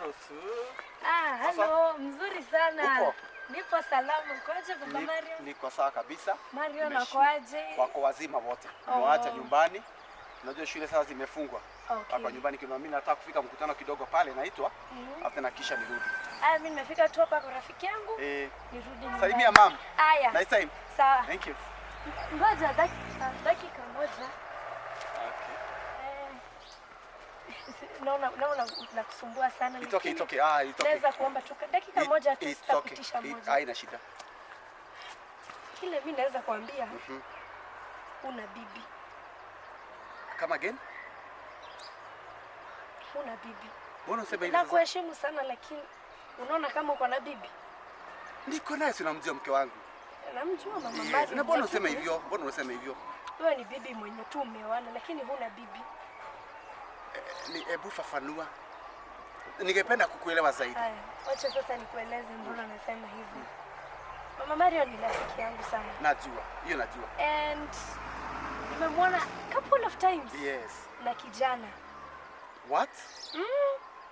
Harusu. Ah, hello, mzuri sana. Upo? Nipo salama. Ukoaje baba Mario? Niko sawa kabisa. Mario nakoaje? Wako wazima wote. Oh. Nimewaacha nyumbani. Unajua shule sasa zimefungwa. Okay. Hapa nyumbani kidogo mimi nataka kufika mkutano kidogo pale naitwa. After na kisha nirudi. Ah, mimi nimefika tu hapa kwa rafiki yangu. Eh, Nirudi nyumbani. salimia mama. Aya. Nice time. Sawa. Thank you. Ngoja dakika moja. Okay. Naona nakusumbua sana. It's okay, lakini it's okay. Ah, it's okay. Naweza kuomba tu dakika moja tu, It's okay. sitakutisha moja. Haina shida. Kile mimi naweza kuambia, una bibi. Come again? Una bibi. Mbona useme hivyo sasa? Nakuheshimu sana lakini unaona kama uko na bibi. Niko naye, si unamjua mke wangu. Namjua mama Yes. Mario. Na mbona lakini useme hivyo? Mbona useme hivyo? Wewe ni bibi mwenye tu umeoana lakini huna bibi. Ni hebu fafanua. Ningependa kukuelewa zaidi. Haya, wacha sasa nikueleze mbona nasema hivyo. Mama Mario ni rafiki yangu sana. Najua, hiyo najua. And nimemwona couple of times Yes. na kijana. What?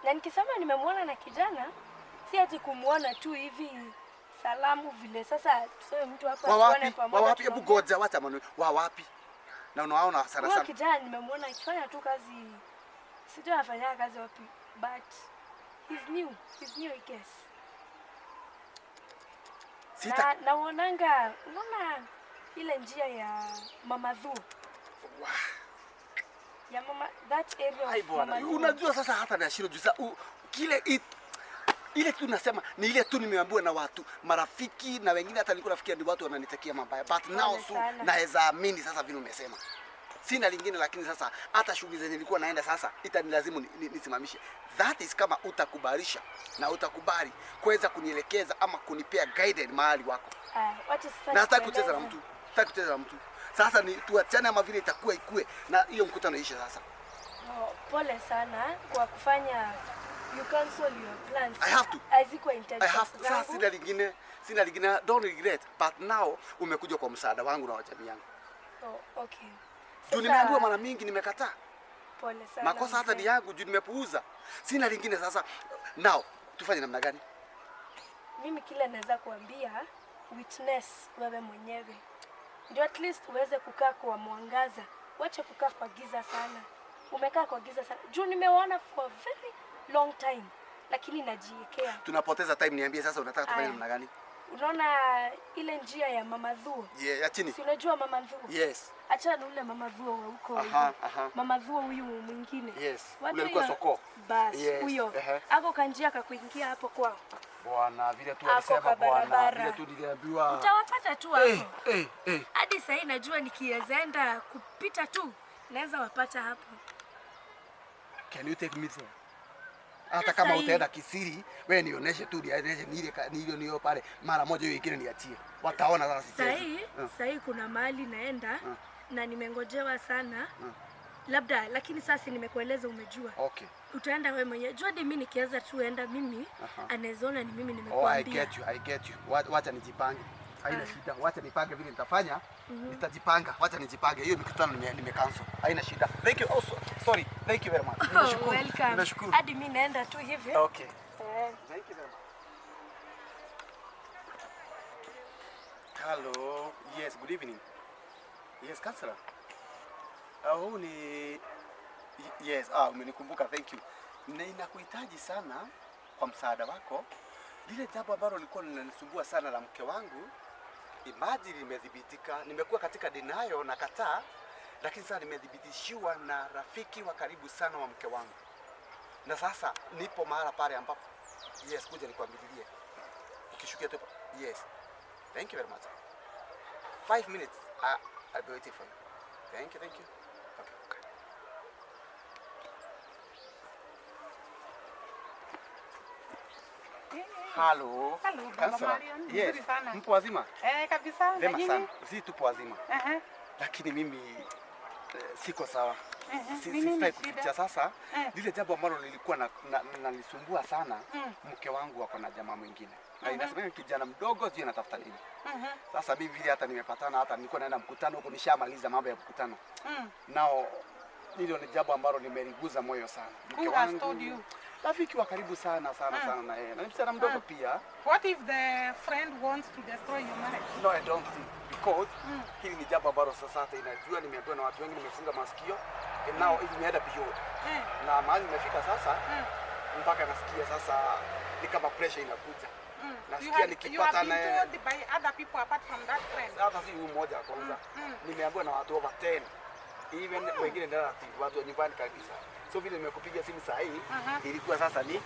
Na nikisema nimemwona na kijana, si ati kumwona tu hivi salamu vile. Sasa tuseme mtu hapa Wa tuone wapi? Wa pamoja. wapi? Hebu tunaongea. goja, wacha maneno. Wa wapi? Na unaona sana Huyo sana. kijana nimemwona akifanya tu kazi, sijui anafanya kazi wapi, but he's new, he's new I guess. Sita. Na nauonanga, unaona ile njia ya Mama Dhu ya mama, that area Ai of bwana, Mama Dhu. unajua sasa hata na shiro juu kile ile tu nasema ni ile tu nimeambiwa na watu marafiki na wengine, hata nilikuwa nafikiria ni watu wananitakia mabaya, but now Pole so sana. naweza amini sasa vile umesema. Sina lingine, lakini sasa hata shughuli zenye nilikuwa naenda sasa itanilazimu nisimamishe. That is kama utakubalisha na utakubali kuweza kunielekeza ama kunipea guidance mahali wako. Aya, wacha sasa Na sitaki kucheza na nikueleze. mtu, sitaki kucheza na mtu. Sasa ni tuachane ama vile itakuwa ikue, na hiyo mkutano ishe sasa. Oh, pole sana kwa kufanya you cancel your plans. I have to. Hazikuwa I intentions have to. Sasa zangu. sina lingine, don't regret, but now umekuja kwa msaada wangu na wa jamii yangu. Oh, okay. Juu Sasa, nimeambiwa mara mingi nimekataa. Pole sana. Makosa hata mzee. ni yangu juu nimepuuza. Sina lingine sasa. Now tufanye namna gani? Mimi kile naweza kuambia, witness wewe mwenyewe ndio at least uweze kukaa kwa mwangaza, wache kukaa kwa giza sana. Umekaa kwa giza sana juu nimewaona for a very long time, lakini najiekea. Tunapoteza time, niambie sasa unataka tufanye Aya. namna gani? Unaona ile njia ya Mama Dhuo? Yeah, ya chini. Si unajua Mama Dhuo? Yes. Achana na ule Mama Dhuo wa huko Aha, hivi. aha. Mama Dhuo huyu mwingine. Yes. Watu Ule alikuwa hiyo- soko. Bas, Yes, huyo. ehe. Ako kanjia kakuingia hapo kwao. Bwana, vile tu Ako alisema kwa bwana, barabara. vile tu niliambiwa. Utawapata tu hapo. Eh, eh, eh. Hadi sahii najua nikiweza enda kupita tu naweza wapata hapo. Can you take me there? Hata kama Sasa hii- utaenda kisiri, wewe nionyeshe tu, nionyeshe ni ile ni ile niyo pale, mara moja hiyo ingine niachie. Wataona sasa sichezi. Sahii sahii kuna mahali naenda na nimengojewa sana labda, lakini sasa nimekueleza, umejua. Okay. Utaenda wewe mwenyewe. Jua hadi mimi nikianza tu enda mimi anaweza ona ni mimi Oh, I nimekuambia. get you, I get you. Wacha nijipange. Haina shida. Wacha nipange vile nitafanya. Nitajipanga. Wacha nijipange. Hiyo mikutano nime cancel. Haina shida. Thank you. Oh, so, sorry. Thank you very much. Oh, Nimeshukuru. welcome. Nimeshukuru. Hadi mimi naenda tu hivi. Okay. Eh. Thank you very much. Hello. Yes, good evening. Yes, counselor. Huu ni yes, umenikumbuka, thank you. Ninakuhitaji sana kwa msaada wako. Lile jambo ambalo lilikuwa linanisumbua sana la mke wangu, imagine limethibitika. Nimekuwa katika denial na kataa, lakini sasa nimethibitishiwa na rafiki wa karibu sana wa mke wangu, na sasa nipo mahala pale ambapo yes, kuja nikwambililie. Ukishukia tu yes. Thank you very much. 5 minutes. I'll be waiting for you. Thank you, thank you. Okay. Okay. Hello. Hello, Baba Counselor. Marion. Yes. Nzuri sana. Mpo wazima? Eh, kabisa. Na Vema nyinyi? sana. Sisi tupo wazima. Lakini mimi siko sawa. Ni nini Sitaki shida? kuficha sasa. Eh. Lile jambo ambalo lilikuwa na sana, mke wangu ako na jamaa mwingine. Na inasemekana kijana mdogo sijui anatafuta nini. Sasa mimi vile hata nimepatana, hata nilikuwa naenda mkutano huko, nishamaliza mambo ya mkutano. Nao hilo ni jambo ambalo limeliguza moyo sana. Mke Who has wangu told you? Rafiki wa karibu sana sana sana na yeye. Na ni msichana mdogo pia. What if the friend wants to destroy your marriage? No, I don't think, because hili ni jambo ambalo sasa hata inajua, nimeambiwa na watu wengi, nimefunga masikio and now imeenda beyond. Na mahali nimefika sasa mpaka nasikia sasa ni kama pressure inakuja. You Nasikia have nikipata been na yeye. told by other people apart from that friend. Hata si huyu mmoja kwanza. Nimeambiwa na watu over 10. Even wengine ndio watu wa nyumbani kabisa. So vile nimekupiga simu saa hii ilikuwa sasa ni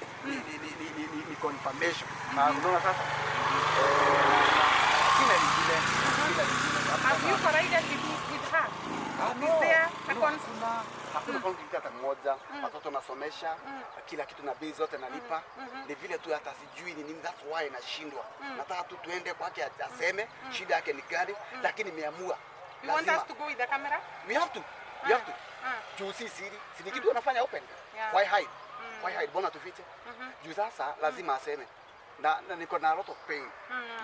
confirmation. Na unaona sasa sina lingine, sina lingine. Have you collided with her? Ah, Is no. there a No, hakuna conflict hata mmoja. Watoto nasomesha, kila kitu na bei zote nalipa. Ni vile tu hata sijui ni nini, that's why nashindwa. Nataka tu tuende kwake aseme shida yake ni gani, lakini nimeamua. You want Lazima. us to go with the camera? We have to. We have to. Juu si siri, si ni kitu anafanya open. Yeah. Why hide? Why hide? Mbona tufiche? Juu sasa lazima aseme. Na niko na a lot of pain.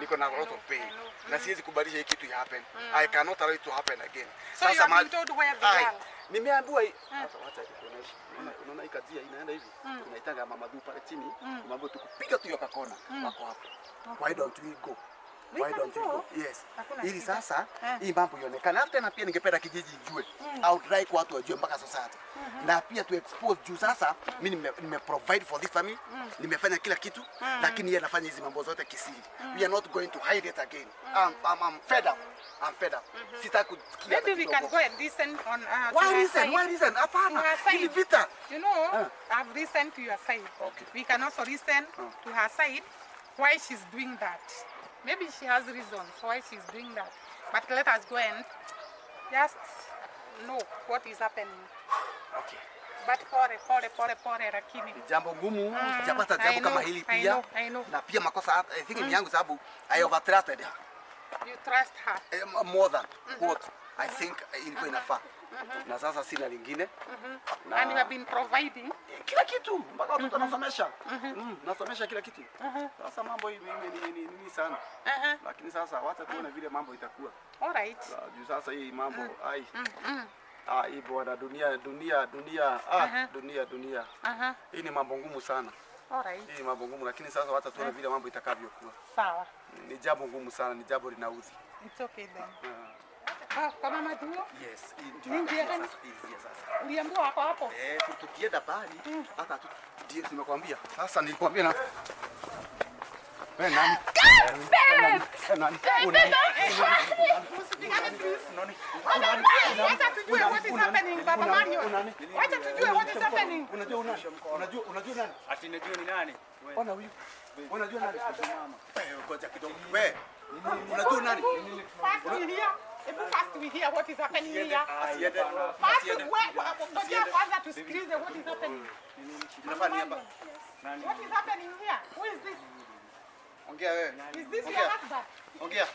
Niko na a I lot know, of pain. I know. Na siwezi kubadilisha hii kitu happen. I cannot allow it to happen again. So you have been told where they Ai, are. nimeambiwa hii. Hata wacha nikuoneshe. Unaona hii kazia inaenda hivi. Tunaitanga Mama Du pale chini. Mambo tukupiga tu hiyo kakona. Wako hapo. Why don't we go? We Why can don't we go. go? Yes. Hakuna Ili shida. sasa hii mambo ionekane. Alafu tena pia ningependa kijiji ijue. I would like watu wajue mpaka society. Na pia tu expose juu sasa mimi nime provide for this family. Nimefanya kila kitu lakini yeye anafanya hizi mambo zote kisiri. We are not going to hide it again. I'm fed up. I'm fed up. Sitaki kusikia hata Maybe we can kidogo. go and listen on to Why her reason? side. Why reason? Hapana. To her side. Hii ni vita. You know, I've listened to your side. Okay. We can also listen to her side why she's doing that. Maybe she has reasons why she's doing that. But let us go and just know what is happening. Okay. But pole, pole, pole, pole, lakini. Ni jambo ngumu, sijapata I jambo kama know, hili I pia. know, I know. Na pia makosa I think ni yangu sababu I overtrusted her. You trust her. More than what I think ilikuwa inafaa. Na sasa sina lingine. Na And you have been providing. kila kitu mpaka watoto nasomesha. Nasomesha kila kitu. Sasa mambo hii ni sana. Lakini sasa wacha tuone vile mambo itakuwa. All right. Juu sasa hii mambo ai. Hii bwana dunia dunia dunia dunia dunia. Hii ni mambo ngumu sana. All right. Hii ni mambo ngumu lakini sasa wacha tuone vile mambo itakavyokuwa. Sawa. Ni jambo ngumu sana, ni jambo linaudhi. It's okay then. Kwa Mama Duo? Yes, hii Ni ndio njia gani? sasa, hii ndio sasa. Uliambiwa wako hapo? Tukienda pale hata tu ndio nimekwambia. Sasa nilikwambia na wewe nani? Wewe nani? Usipigane please. Wacha tujue what is happening, Baba Mario. Wacha tujue what is happening. Unajua unani? Unajua nani? Ati najua ni nani? Ona huyu. Unajua nani? Wewe ngoja kidogo. Wewe. Unajua nani? First we hear. Ebu first we hear what is happening here. Asiende. First ngoja kwanza tusikilize what is happening. Unafanya nini hapa? What is happening here? Who is this? Ongea wewe. Is this your husband? Ongea.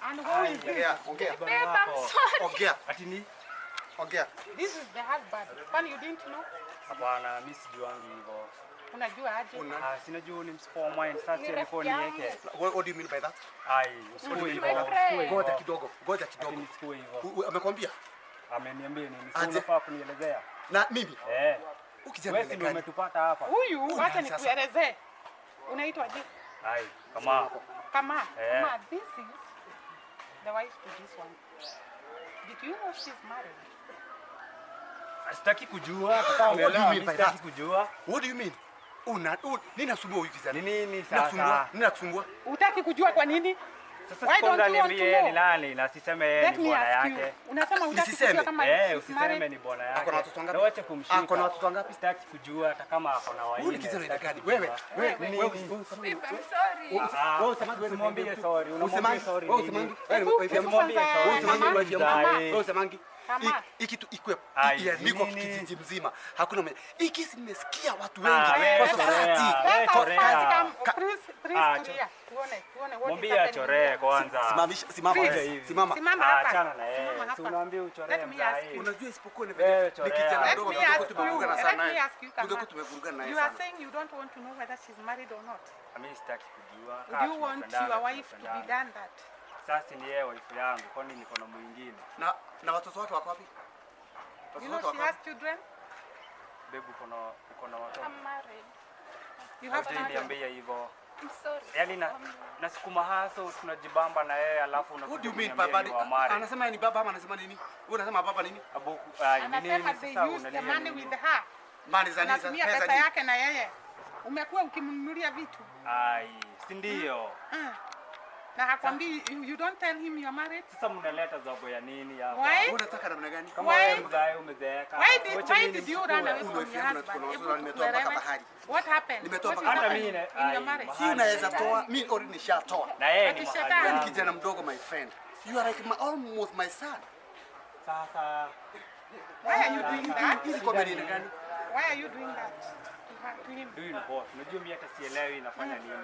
And who is this? Ongea. Ongea. Babe, I'm sorry. Ongea. Ati ni? Ongea. This is the husband. Kwani you didn't know? Hapana, mimi sijuangi hivyo. Unajua aje? Sinajua ni msipo mine sasa Ni alikuwa rafiki niweke. What do you mean by that? Ai, usikue hivyo. My friend. Ngoja kidogo. Ngoja Ati kidogo. nisikue hivyo. Amekwambia? Ameniambia nini? Si Aje. unafaa kunielezea. Na mimi? Ukijana Wewe si ndio umetupata hapa. Huyu wacha nani sasa? nikuelezee. Unaitwa je? Ai, kama Kama, Kama, this is the wife to this one. Did you know she's married? sitaki kujua. Kama What do you umeelewa, mean mimi by sitaki that? kujua. What do you mean? Nini nasumbua huyu kijana? Ni nini Nini sasa? nakusumbua? Nini nakusumbua? Hutaki kujua kwa nini? Sasa Why si kwanza don't you want niambie to yeye ni know? nani na siseme yeye Let ni me bwana ask you. yake. Unasema hutaki Nisiseme. kujua kama she's Usiseme married? ni bwana Ako na yake. watoto wangapi? Na wache kumshika. Ako na watoto wangapi? Sitaki kujua hata kama ako na wanne. Huyu ni kijana aina Sitaki gani? kujua. Wewe, wewe, Nini? wewe, Babe, I'm sorry. wewe usemaje wewe? Usimwambie sorry, unamwambia Usemangi? sorry Wewe nini? usemangi? Wewe ni wife ya mtu. Usimwambie sorry. Wewe usemangi Mama. wife ya mtu. Mama. Wewe usemangi? Mama. Hii kitu ikwe Ai, iandikwa nini? kijiji mzima. Hakuna mwenye. Hii kesi nimesikia watu Ah, wengi wewe kwa chorea, society. wewe Let us chorea. first come. Please, please Ah, tulia. Tuone, tuone what is Mwambie happening achoree here. kwanza. Simamisha, simama. Please. Hivi. Simama. Simama Ah, hapa. achana na yeye. Simama Si hapa. unaambia uchoree Let me ask mzai. you. Unajua isipokuwa ni Wewe vile ni chorea. kijana Let mdogo me tungekuwa ask you. tumevurugana Let sana me naye. ask you, Kama. Tungekuwa tumevurugana naye You are sana. saying you don't want to know whether she's married or not. Mimi sitaki kujua. Would Kaa you want tunapendana, your wife to be tunapendana. done that? Sasa ni yeye wife yangu, kwani niko na mwingine? Na watoto wake wako wapi? You Watoto know wake she wako has wapi? children? Babe, uko na watoto? I'm married. You have children. Hujaniambia hivyo. I'm sorry. Yaani nasukuma haso tunajibamba na yeye alafu What do unakuja you mean kuniambia baba? ni wa married. Anasema ni baba ama anasema nini? Wewe unasema baba nini? Abu, ai, ni nini Anasema they sasa use the unalia money nini? with her. Mali za nini? Anatumia Pesa pesa nini? yake na yeye. Umekuwa ukimnunulia vitu. Ai, si ndio? Na hakwambii you don't tell him you're married. Sasa mnaleta zabo ya nini hapa? Why? Wewe unataka namna gani? Kama Why? wewe mzae umezeeka. Why Wacha did mimi you run away nimchukue. from Wife your yangu husband? na Hebu tunasura nimetoa mpaka tuelewe. bahari. What happened? Nimetoa What is mpaka Hata happening mimi in your marriage? Si unaweza toa, mimi already nishatoa. Na yeye ni Ati mahali shetani. Wewe ni yangu. kijana mdogo my friend. You are like my, almost my son. Sasa Why are you doing that? Hii comedy ni gani? Why are you doing that to him? doing what? Unajua mimi hata sielewi inafanya nini.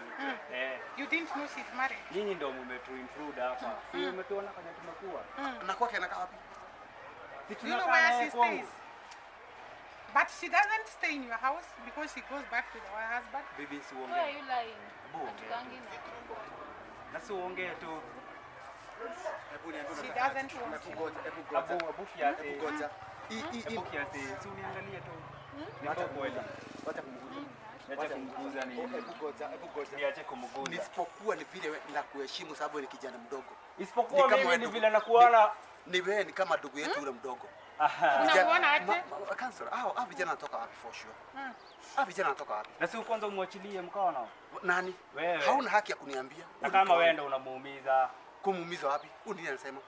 Eh, You didn't know she's married. nyinyi ndio mmetu hapa. Si umetuona kwenye tumekuwa. Na kwake anakaa wapi? Si Do you know tunakaa where naye she kwangu. stays? But she doesn't stay in your house because she goes back to her husband. Bibi si Why are uongee. you lying? Hebu ongea. Hatukangi na. Na si uongee tu. Hebu niambie She unataka doesn't aje. want Hebu ngoja, hebu ngoja. Abu kiasi. Hebu ngoja. Hii Hebu kiasi. Si uniangalie tu. Wacha Niko kweli. Wacha kumguza. Niache kumguza ni Hebu ngoja, hebu ngoja. niache kumguza. Nisipokuwa ni vile nakuheshimu sababu wewe ni kijana mdogo. Isipokuwa Ni kama mimi wewe ni ndugu- vile nakuona. Ni wewe ni kama ndugu yetu ule mdogo. Aha. Unamuona aje? Counselor, hao vijana wanatoka wapi for sure? Hao vijana wanatoka wapi? Na si kwanza umwachilie mkono. Nani? Wewe. Hauna haki ya kuniambia. Na kama wewe ndio unamuumiza, Kumuumiza wapi? Huyu nini anasema?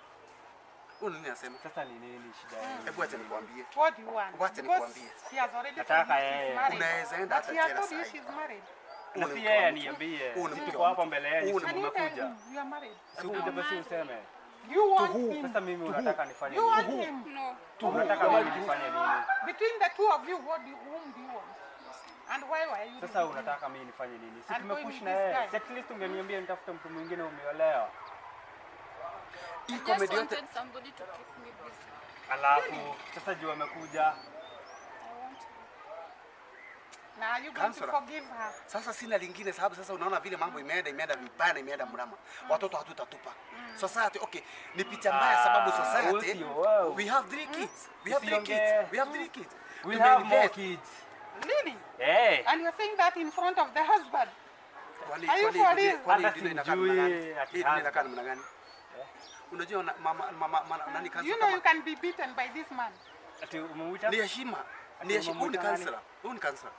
Huyu nini anasema? sasa ni nini shida yenu? Hebu acha nikwambie. What do you want? Wacha Because nikwambie. she has already Nataka told you she's yeye. married. Unaweza enda But hata he has jela told you sahi. she's married. Huyu Na ni si mke wa yeye mtu. aniambie. Huyu ni Si mke tuko wa hapa mtu. mbele yenu, Huyu si ni Can you tell mmekuja. him you are married? Si ukuje basi useme. You want him. Sasa mimi unataka nifanye You want nini? him. No. Unataka mimi nifanye nini? Between the two of you, whom do you want? And why were you Sasa doing unataka mimi nifanye nini? Si I'm going tumepush with na this yeye. guy. Si at least ungeniambia nitafute mtu mwingine umeolewa. Hii I just comedy yote wanted somebody to keep me busy. Alafu sasa juu amekuja. I want him. Now are you going to Counselor. forgive her? Sasa sina lingine sababu sasa unaona vile mambo imeenda vibaya na imeenda mrama. Watoto hatutatupa. Society, okay, ni picha mbaya sababu society Usio, wow. we have three kids. We have three Usiongee. kids. We have three kids. We'll have more Tumeinvest. kids. Really? Eh. And you're saying that in front of the husband? Kwani Are you kwani for dunia- real? kwani Hata dunia inakaa namna gani? simjui ati Hii dunia inakaa husband. namna gani? Unajua mama nani You counselor know you kama can be beaten by this man. Ati umemuita? ni heshima. Ni heshima. Huyu ni umemuita nani? counselor. Huyu ni counselor.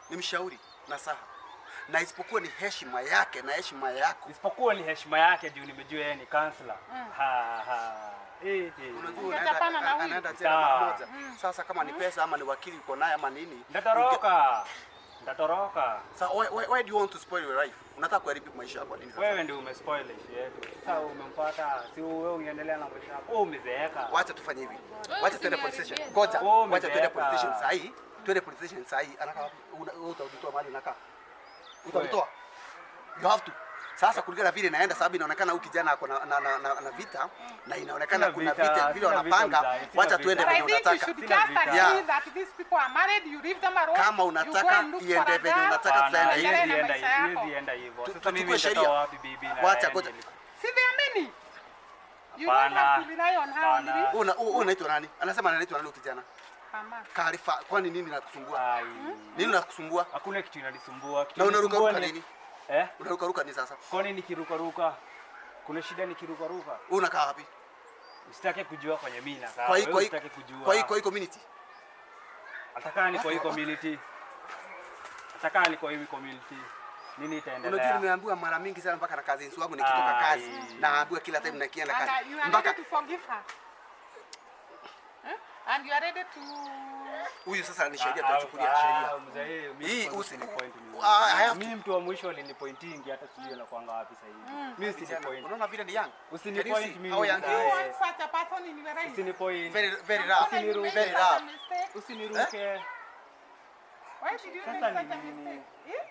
Ni mshauri na saha. Na isipokuwa ni heshima yake na heshima yako. Isipokuwa ni heshima yake juu nimejua yeye ni counselor. Ha ha. Eh, eh. Unajua Ungechapana na unaenda huyu. anaenda jela mara Sawa. moja. Sasa kama ni pesa ama ni wakili uko naye ama nini? Ndatoroka. Ndatoroka. Sa why do you want to spoil your life? Unataka kuharibu maisha yako nini sasa? Wewe ndio umespoil life yetu. Sasa umempata, si wewe ungeendelea na maisha yako. Wewe umezeeka. Wacha tufanye hivi. Wewe Wacha tuende police station. usiniharibie. Ngoja. Wewe Wacha tuende umezeeka. police station saa hii. Tuende police station saa hii. Anakaa wapi? Wewe utamtoa mahali unakaa. Utamtoa. You have to. Sasa kulingana na vile inaenda sababu inaonekana huyu kijana ako na vita na inaonekana Sina kuna vita, vita vile sina vita wanapanga. mzai, sina Wacha vita. tuende But I venye think you unataka. should Sina just vita. agree Yeah. that these people are married, you leave them alone. Kama you go unataka and look for iende a venye girl. unataka, Hapana, tutaenda hivi. Endelea na haiwezi maisha yako. haiwezi enda hivyo. Tu- Sasa mimi tuchukue nitatoa sheria. wapi bibi na Wacha yeye ngoja. ndiye See, there are many. You don't Hapana. have to rely on her Hapana. only. Wewe unaitwa nani? Anasema anaitwa nani huyu kijana? Mama. Karifa. Kwani nini nakusumbua? Ai. Nini nakusumbua? Hakuna kitu inanisumbua. Kitu Na unarukaruka inanisumbua nini? Eh? Unarukaruka nini sasa? Kwani nikirukaruka? Kuna shida nikirukaruka? Wewe unakaa wapi? Usitake kujua kwenye mimi nakaa. Kwa hii Wewe kwa hii usitake kujua. kwa hii community. Atakaa ni kwa hii community. Atakaa ni kwa hii community. Nini Unajua itaendelea? nimeambiwa mara mingi sana mpaka na cousins wangu nikitoka Ai. kazi naambiwa kila time nakienda And kazi you are mpaka ready to forgive her. Huh? And you are ready to huyu sasa ni sheria Ah, tunachukulia ah, sheria. mzee, mimi Hii kwanza usinipoint mimi. Ah, I have to. Mimi mtu wa mwisho alinipointingi hata sijui anakuanga wapi sasa hivi. Mimi Vijana, usinipoint. Unaona vile ni young. Can you Usinipoint see mimi. how young you he mzee. is? want such a person in your life. Usinipoint. Very very rough. Mbona you made Very such a rough. mistake? Usiniruke. Why did you make Sasa such a ni nini? mistake? Eh?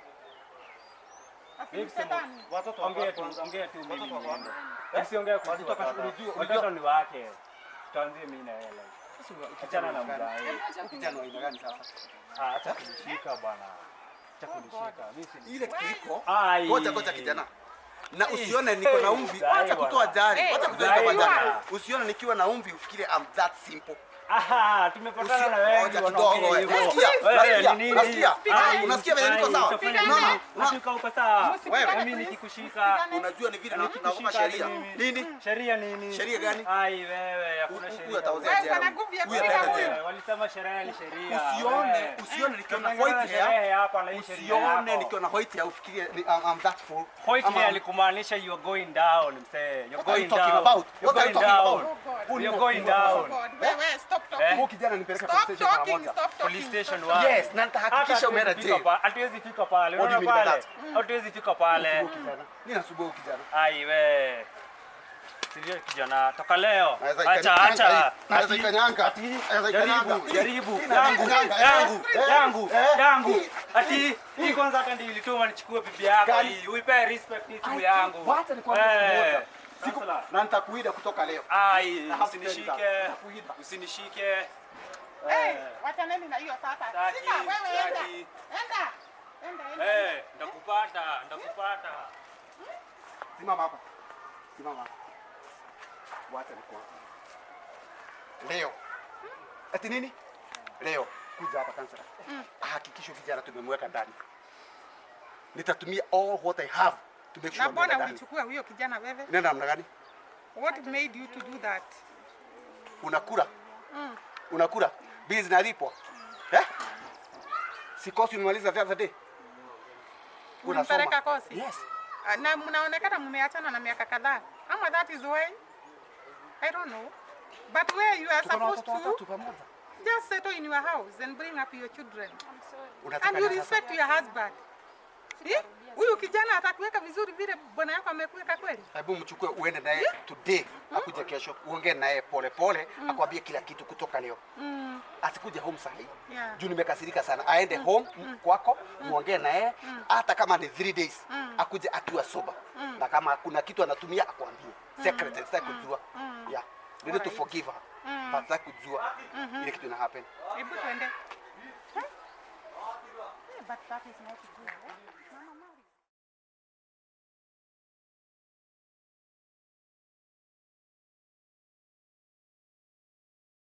Ati Mimi ni shetani. Watoto wako Ongea wapi tu, kwanza? ongea tu mimi. Watoto wako wapi? niende. Usiongee kuhusu Watoto watoto. unajua- Watoto ni wake. Tuanzie mimi na yeye. Sasa Achana na kijana wa aina mzee. gani? Huyu kijana wa aina gani sasa? Ah, acha kunishika bwana. Acha kunishika. Mimi si Ile kitu iko. Ai. Ngoja ngoja kijana. Na usione niko na umvi, Zai wacha kutoa bwana. jari, Hey, wacha kutoa Zai kwa jari. bwana. Usione nikiwa na umvi ufikire I'm that simple. Aha, tumepatana na wewe. Ngoja kidogo wewe. Unasikia? Wewe Unasikia? ni nini? Unasikia? Ai, Unasikia vile niko ai, sawa? utafanya Unaona? nini? Ati uko sawa. Msipigane, Mimi please. nikikushika. Msipigane. Unajua ni vile naogopa Nikikushika sheria. mimi. Nini? Sheria nini? Sheria gani? Ai wewe, hakuna Huyu sheria. ataozea Wewe jela. uko na nguvu ya Huyu kupiga ataenda huyu. jela. Walisema sherehe ni sheria. Usione, Wewe. usione nikiona Tunatengeneza white hair. sherehe hapa na hii sheria Usione yako. nikiona white hair ufikirie I'm that fool. White Ama- hair alikumaanisha you are going down, msee. You're What are you going talking down. about? You're What are you going talking down. about? Oh God. Huyu ni You're going Oh down. God. Wewe, stop talking. Eh? Huyu kijana nipeleke Stop police station mara talking, moja. stop talking. Police station Stop wapi? Yes, na nitahakikisha Hata umeenda hatuwezi fika jail. hatuwezi fika pale. What do you Unaona mean by pale? that? Hatuwezi fika pale. Huyu kijana. Nini nasumbua huyu kijana? Ai we. Sindio kijana, toka leo. Naweza Acha ikanyanga acha. hii. Naweza ikanyanga. Naweza ikanyanga. Jaribu, jaribu. Hii Yangu, inanyanga. yangu, Eh, yangu, eh, yangu. hii. Ati hii kwanza hata ndio ilituma nichukue bibi yako Gani? hii. Uipe respect hii simu yangu. Wacha nikwambie siku Eh, moja. Siku Kansela. na nitakuida kutoka leo. Ai, Na usinishike. nitakuida. Usinishike. Hey, wachaneni na hiyo sasa. Sitaki, Shika wewe, enda. sitaki. Enda. Enda, enda. Eh, ndakupata, ndakupata. Simama hapa. Simama hapa. Wacha nikwambie. Leo. Ati nini? Leo kuja hapa kansela. Hakikisha kijana tumemweka ndani. Nitatumia all what I have to make sure Na ameweka mbona ndani. ulichukua huyo kijana wewe? Nenda namna gani? What made you to do that? Unakula? Unakula? Bills zinalipwa? Eh? Si kosi umemaliza the other day? Unasoma. Ulimpeleka kosi? Yes. Ah, na mnaonekana mmeachana na miaka kadhaa. Ama that is why? I don't know. But where you are Tuko na supposed watoto watatu to pamoja. just settle in your house and bring up your children. I'm sorry. Unataka And you nini sasa? respect your husband. Eh? Huyu kijana atakuweka vizuri vile bwana yako amekuweka kweli? Hebu mchukue uende naye today, akuje kesho, uongee naye pole pole, akwambie kila kitu kutoka leo. Asikuje home sahi. Yeah. Juu nimekasirika sana. Aende home kwako, muongee naye hata kama ni 3 days, akuje akiwa sober. Na kama kuna kitu anatumia akwambie. Secret, sitaki kujua. Yeah. We need to Alright. forgive her. But sitaki kujua ile kitu ina happen. Hebu tuende. Huh? Yeah, but that is not good. Eh? Mama, mama.